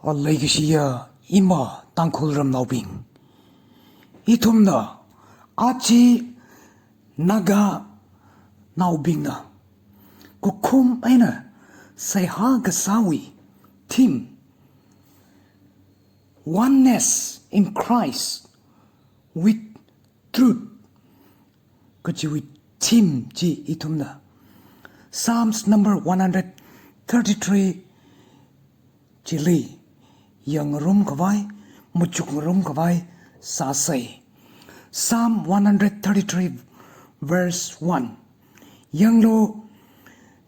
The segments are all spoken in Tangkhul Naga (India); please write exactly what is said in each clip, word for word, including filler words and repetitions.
Leikashiya ima Tangkhul ramnaobing, ithumna aja Naganaobingna kakhum eina seihā kasāwui theme, Oneness in Christ with Truth kajiwui theme chi ithumna Psalms number one hundred thirty-three chili yangngarum khavai, machukngarum khavai sāsei. Psalm one hundred thirty-three verse one. Yanglu,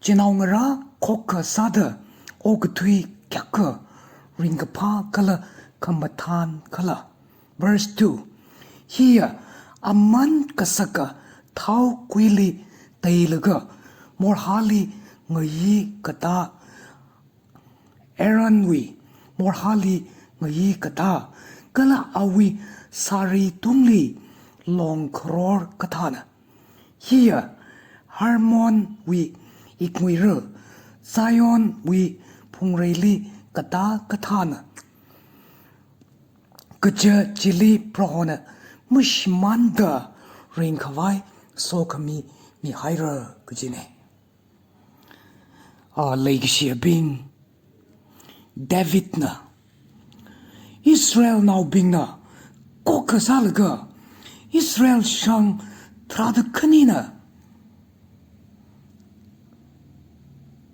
chinaongarā khokkha sāda okathui kayākha ringkaphā kala khamathān khala. Verse two. Hiya aman kasaka thao kuili teilaga morhāli ngayi katā, Aaronwui morhāli ngayi katā, kala awui sāri tungli longkharor kathāna. Hiya Hermonwui iknguira, Zionwui phungreili katā kathāna. Kaja chili Prohona mashimānda ringkhavai sokhami mihaira kajina. A, leikashiyabing, Davidna, Israelnaobingna khokkha sālaga, Israel shang tharāda khanina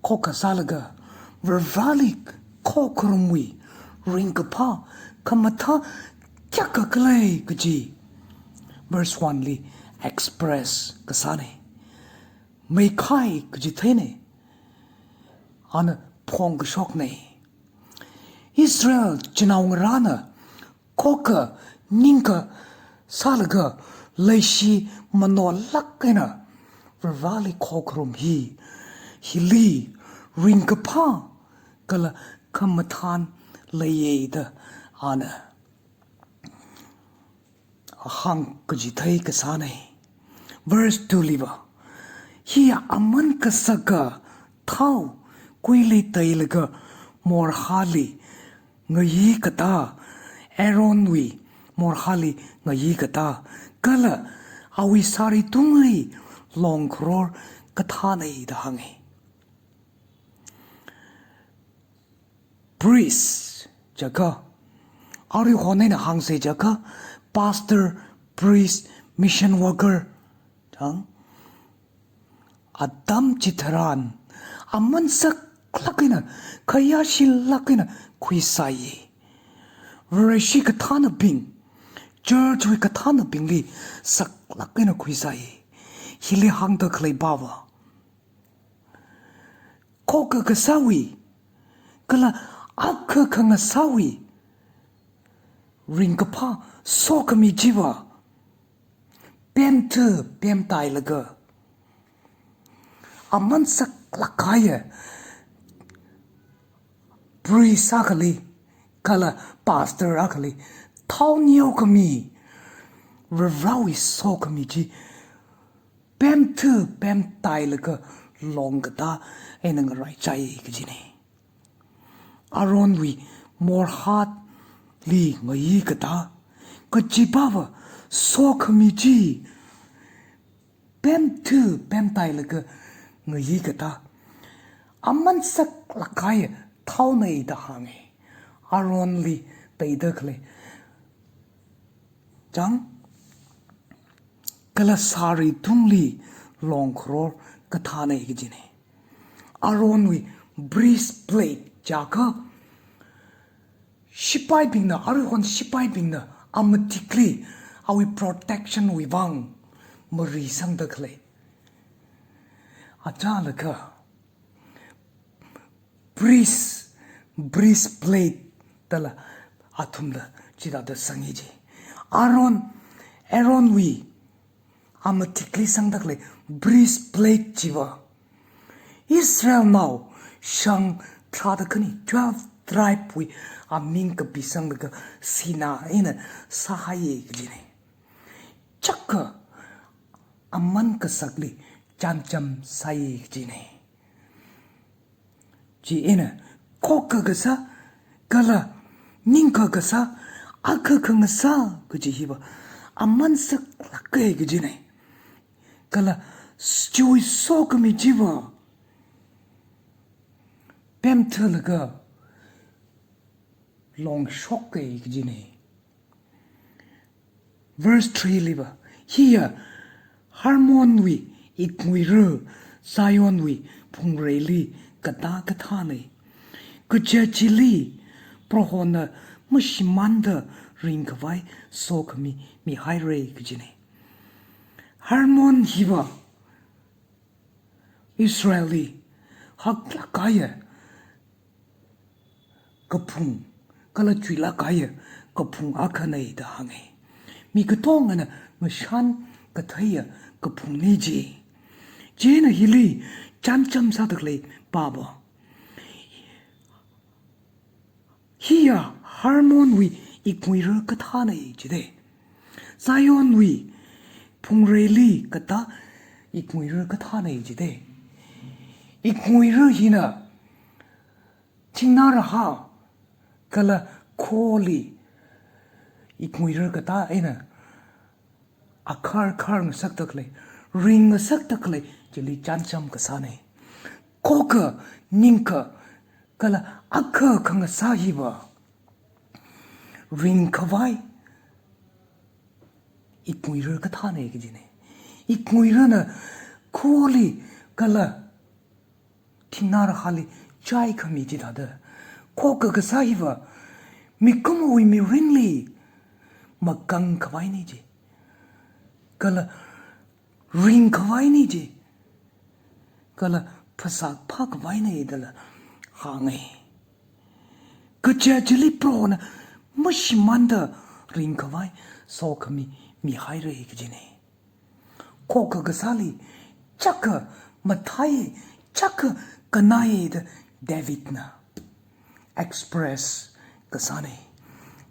khokkha sālaga, Varivarāli khokharumwui ringkaphā khamathā kayākha khalei kaji verse one li express kasāna. Meikhai kaji theina, ana phongkashokna. Israel chinaongarāna khokkha ningkha sālaga leishi manolāk eina Varivarāli khokharum hi, hili ringkaphā kala khamathān leiya da ana hāngkachithei kasāna. Verse two liva, hiya aman kasaka thao kuili teilaga morhāli ngayi katā, Aaronwui morhāli ngayi katā, kala awui sāri tungli longkharor kathāna da hānga. Priest jiakha, aruihon eina hāngsa jiakha, pastor, priest, mission worker, chang, atam chitharan aman saklāk eina, khayāshilāk eina khuisai. Vareshi kathānabing, church wui kathānabingli saklāk eina khuisai. Hili hāngda khalei pava, khokkha kasāwui kala akha khangasāwui ringkaphā sokhami chiva, pemthu pemtailaga, aman saklāk kahaiya priest akhali kala pastor akhali thao neokhami, Varivarāwui sokhami chi pemthu pemtailaga long katā eina ngaraichai kajina. Aaronwui morhāli ngayi katā kaji pava sokhami chi pemthu pemtailaga ngayi katā, aman saklāk kahai thaona da hānga. Aaronli peida khalei chang, kala sāri tungli longkharor kathāna kajina. Aaronwui breastplate jiakha, shipaibingna, aruihon shipaibingna amatikli awui protection wui vang mari sangda khalei. Achālakha, breast, breastplate dala athumla chithāda sangya ji. Aaron, Aaronwui amatikli sangda khalei breastplate chiva Israelnao shang tharāda khani twelve tribe wui aming kapisanglaga sinā eina sāhaiya kajina. Chaka aman kasakli chānjam sāya kajina. Chieina khokkha kasā Kala ningkakasā, akha khangasā kaji hiva aman saklāka kajina. Kala s-, chiwui sokhami chiva pemthalaga longshoka kajina. Verse three liva, hiya Hermonwui iknguira, Zionwui phungreili katā kathāna. Kaja chili Prohona mashimānda ringkhavai sokhami mihaira kajina. Hermon hiva Israelli haklāk kahaiya kaphung, kala chuilāk kahaiya kaphung akhana da hānga. Mi katongana ngashan katheiya kaphungna ji. Chieina hili chānjam sāda khalei pāva, hiya Hermonwui iknguira kathāna jida. Zionwui phungreili katā iknguira kathāna jida. Iknguira hina thingnā rahā kala kholi iknguira katā eina akhar khar ngasakda khalei, ring ngasakda khalei chili chānjam kasāna. Khokha, ningkha, kala akha khangasā hiva ringkhavai iknguira kathāna kajina. Iknguirana kholi kala thingnā rahāli chaikhami chithāda, khokha kasā hiva mikumowui mirinli makangkhavaina ji. Kala ringkhavaina ji. Kala phasā phākhavaina dala hānga. Kaja chili Prohona mashimānda ringkhavai sokhami mihaira kajina. Khokha kasāli chaka mathai, chaka kanai da Davidna express kasāna.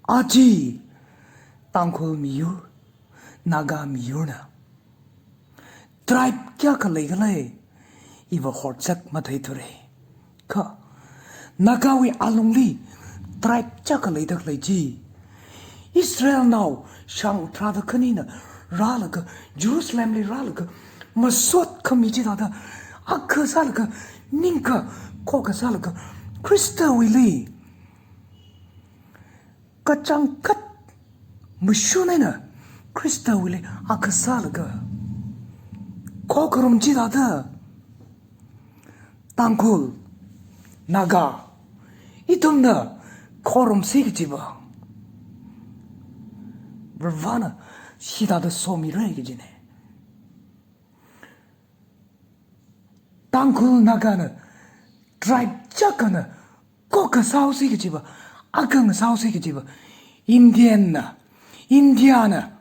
Aja Tangkhul miyur, Naga miyurna tribe kayākha leikhala, iva horzak matheithura. Kha Nagawui alungli tribe kayākha leida khalei chi, Israelnao shang tharāda khanina rālaga, Jerusalemli rālaga masotkhami chithāda, akha sālaga, ningkha khokha sālaga, Khristawuili kachangkhat mashun eina Khristawuili akha sālaga, khokharum chithāda Tangkhul, Naga, ithumna khorumsi kajiva Varivarana hithāda somira kajina. Tangkhul Nagana, tribe kayākhana khokha sāusi kajiva, akha ngasāusi kajiva, Indianna, Indiana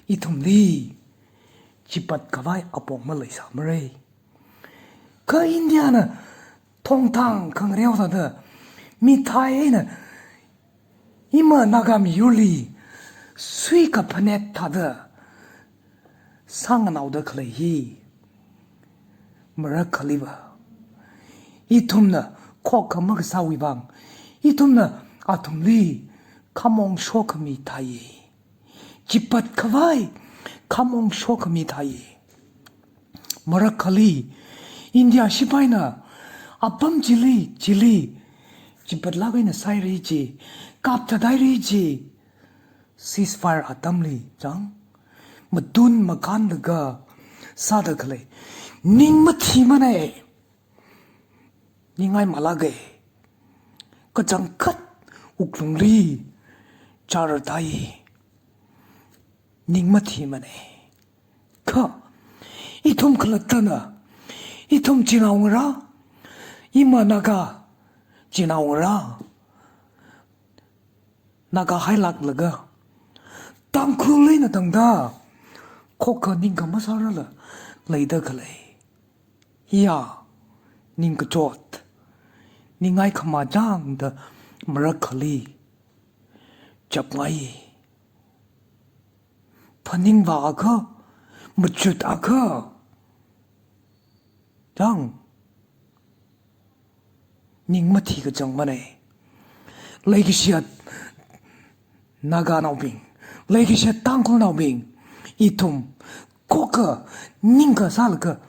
ithumli chipatkhavai apong maleisāmara. Kha Indiana thongthang khangareo thāda, mithai eina ima Naga miyurli suikaphanet thāda sānganaoda khalei hi marakkhaliva, ithumna khokha makasāwui vang, ithumna athumli khamong shokhami thāi. Chipatkhavai khamong shokhami thāi. Marakkhali, India sipaina apam chili, chili chipatlāk eina sāhaira ji, kapthathaira ji, ceasefire atamli chang, matun makānlaga sāda khalei, ning mathimana. Ningai malāka. Kachangkhat wuklungli chara thāi. Ning mathimana. Kha ithum khalattana, ithum chinaongarā, ima Naga chinaongarā, Naga hailāklaga Tangkhul eina tangda khokha ningkha masārala leida khalei, ya, ningkachot, ningai khamachang da marakkhali chapngai. Phaningvā akha, machut akha, chang, ning mathi kachangmana. Leikashiya Naganaobing, leikashiya Tangkhulnaobing, ithum khokkha ningkha sālaga,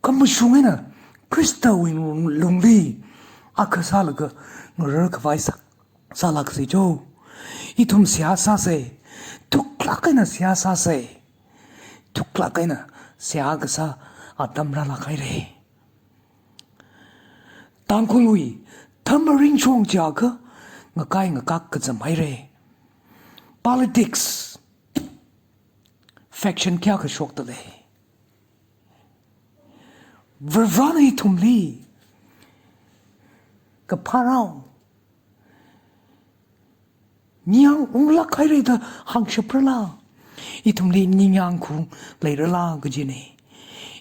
khamashung eina Khristawui lungli akha sālaga ngarar khavai sā, sālāksa jo. Ithum seihā sāsa, thuklāk eina seihā sāsa, thuklāk eina seihā kasā atam rālāk haira. Tangkhulwui thamaringshong chiakha ngakai ngakak kazam haira. Politics, faction kayākha shokta lei. Varivarana ithumli kaphā rao ningyāng unglāk haira da hāngshapra la, ithumli ningyāng khaung leira la kajina.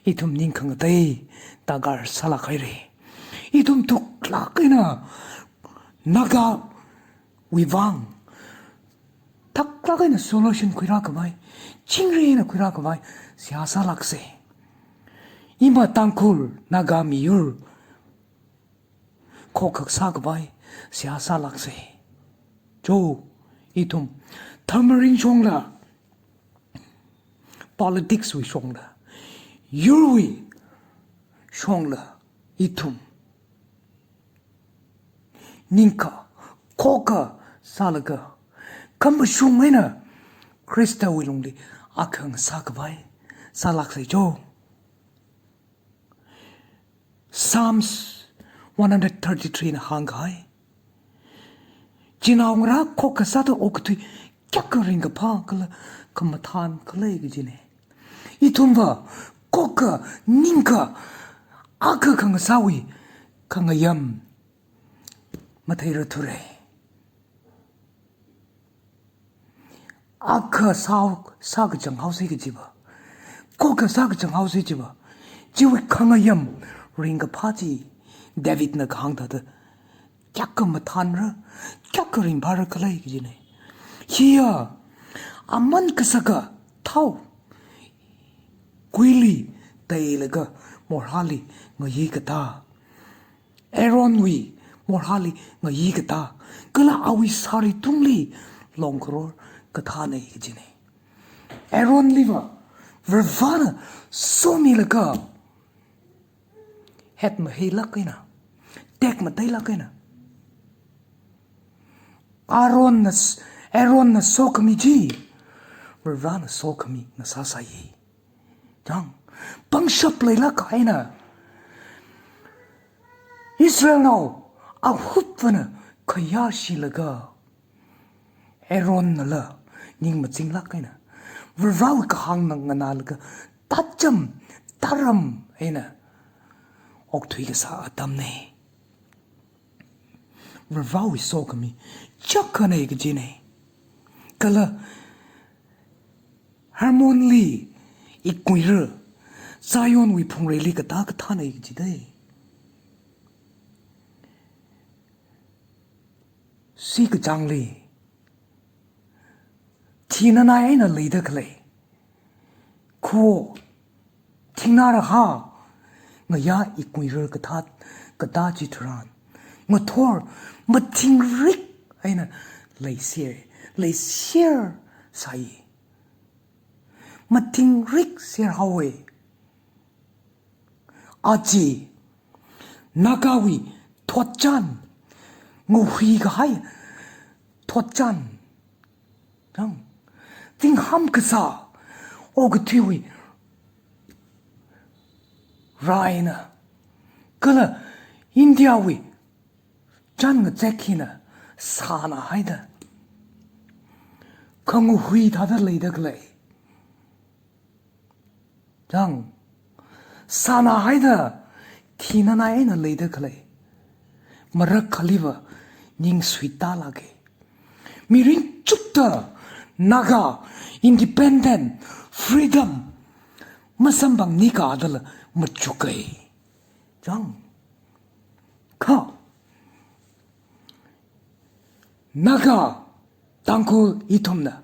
Ithum ning khangatei darkar sālāk haira. Ithum thuklāk eina Nagawui vang thuklāk eina solution khuirā khavai, chingri eina khuirā khavai seihā sālāksa. Ima Tangkhul, Naga miyur khokkha sā khavai seihā sālāksa jo. Ithum thamaringshongla, politics wui shongla, yurwui shongla, ithum ningkha khokkha sālaga, khamashung eina Khristawui lungli akha ngasā khavai sālāksa jo. Psalms one hundred thirty-three na hāngkahai, chinaongarā khokkha sāda okathui kayākha ringkaphā kala khamathān khalei kajina. Ithumva khokkha ningkha akha khangasāwui khangayam matheira thura. Akha sā, sākachang haosa kajiva, khokkha sākachang haosa jiva, chiwui khangayam ringkaphā chi Davidna kahāng thāda kayākha mathānra, kayākha ringphāra khalei kajina. Hiya aman kasaka thao kuili teilaga morhāli ngayi katā, Aaronwui morhāli ngayi katā, kala awui sari tungli longkaror kathāna kajina. Aaronliva Varivarana somilaga het maheilāk eina, tekmateilāk eina, Aaronna s-, Aaronna sokhami chi Varivarana sokhami ngasāsai. Chang, pangshap leilāk eina Israelnao ahupvana khayāshilaga, Aaronnala ning mazinglāk eina Varivarawui kahāng nganālaga, tacham taram eina okthui kasā atamna. Varivarawui sokhami chākhana kajina. Kala Hermonli ikuira, Zionwui phungreili katā kathāna kajida. Sikachāngli thinanai eina leida khalei khuo, thingnā rahā ngayā ikuira kathā, katā chitharan, ngathor mathingrik eina leiser, leiser sai. Mathingrik ser haowa. Aja Nagawui thotchan, ngahui kahai thotchan, chang, zingham kasā okathuiwui raina, kala Indiawui chān ngazek hina sānā haida, khangahui thāda leida khalei, chang, sānā haida thinanai eina leida khalei marak akhaliva ning suitālāka. Mirin chukta Naga independent, freedom masamphangni kadala machuka. Chang, kha Naga, Tangkhul ithumna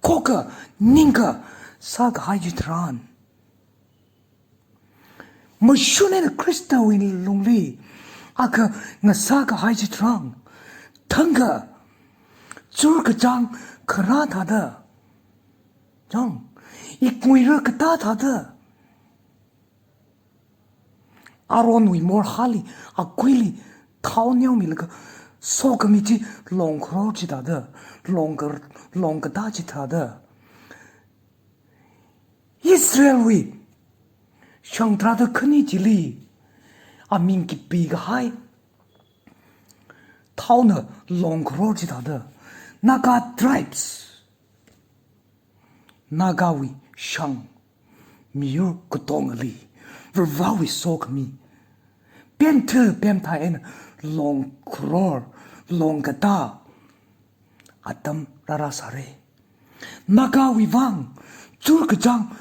khokkha ningkha sākahai chitharan, mashun eina Khristawui lungli akha ngasākahai chitharan, thangkha, churkachāng kharā thāda, chang, iknguira katā thāda, Aaronwui morhāli, akuili, thao neomilaga, sokhami chi long kharor chithāda, long kar-, long katā chithāda, Israelwui shang tharāda khani chili aming kipikahai thaona long kharor chithāda, Naga tribes, Nagawui shang, miyur katongali, Varivarawui sokhami, pemthu pemthai eina long kharor, long katā atam rārāsāra. Nagawui vang churkachāng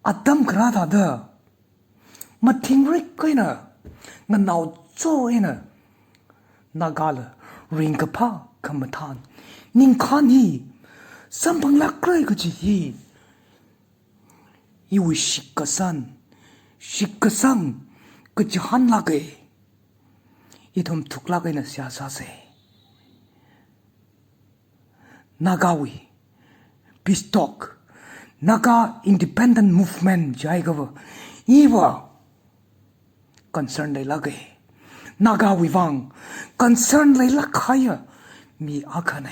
atam kharā thāda, mathingrik eina, nganaocho eina, Nagala ringkaphā khamathān, ningkhān hi samphanglākra kaji hi, iwui shitkasang, shitkasang kachihānlāka. Ithum thuklāk eina seihā sāsa. Nagawui peace talk, Naga Independent Movement jiakha va, iva concern leilāka. Nagawui vang concern leilāk kahaiya mi akhana.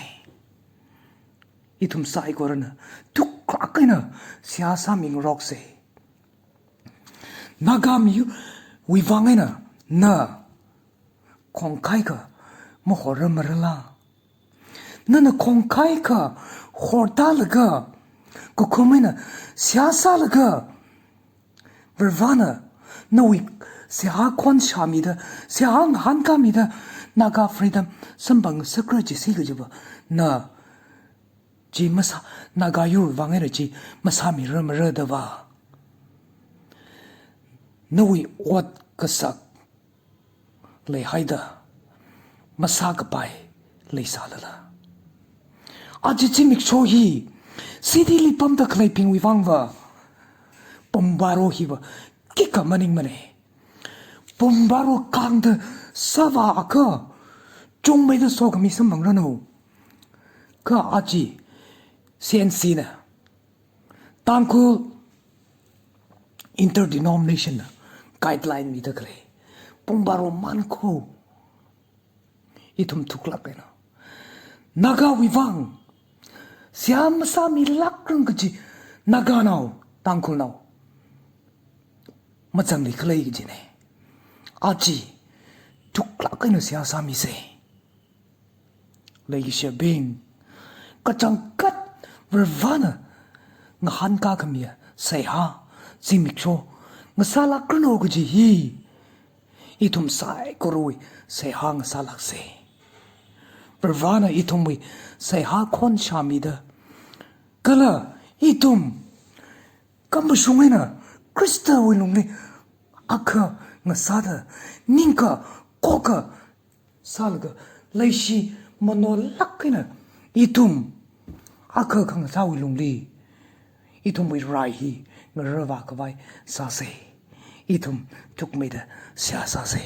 Ithum saikorana thuklāk eina seihā sāmingaroksa. Naga miwui vang eina na khongkhaikha mahorra marala? Nana khongkhaikha hortālaga, kakhum eina seihā sālaga, Varivarana nawui seihā khon shāmida, seihā ngahānkāmida, Naga freedom samphang ngasakra jisi kajiva, na chi masā, Naga yurwui vang eina chi masāmira mara da va. Nawui ot kasak leihaida masākapai leisālala? Aja zimiksho hi city li pamda khaleibingwui vang va, pung baro hiva khikha maningmana. Pung baro kangda sāva akha, chungmeida sokhami samphangranu. Kha aja C N C na, Tangkhul Interdenomination na guideline mida khalei, pung baro man kho. Ithum thuklāk eina Nagawui vang seihā masāmilākranu kaji Naganao, Tangkhulnao mazangli khalei kajina. Aja thuklāk eina seihā sāmisa. Leikashibing, kachangkhat Varivarana ngahānkā khamiya seihā, zimiksho ngasālākranu kaji hi ithum saikorawui seihā ngasālāksa. Varivarana ithumwui seihā khon shāmida, kala ithum kampashung eina Khristawui lungli akha ngasāda, ningkha kokha sālaga, leishi manolāk eina ithum akha khangasāwui lungli ithumwui rai hi ngaravā khavai sāsa. Ithum thukmeida seihā sāsa.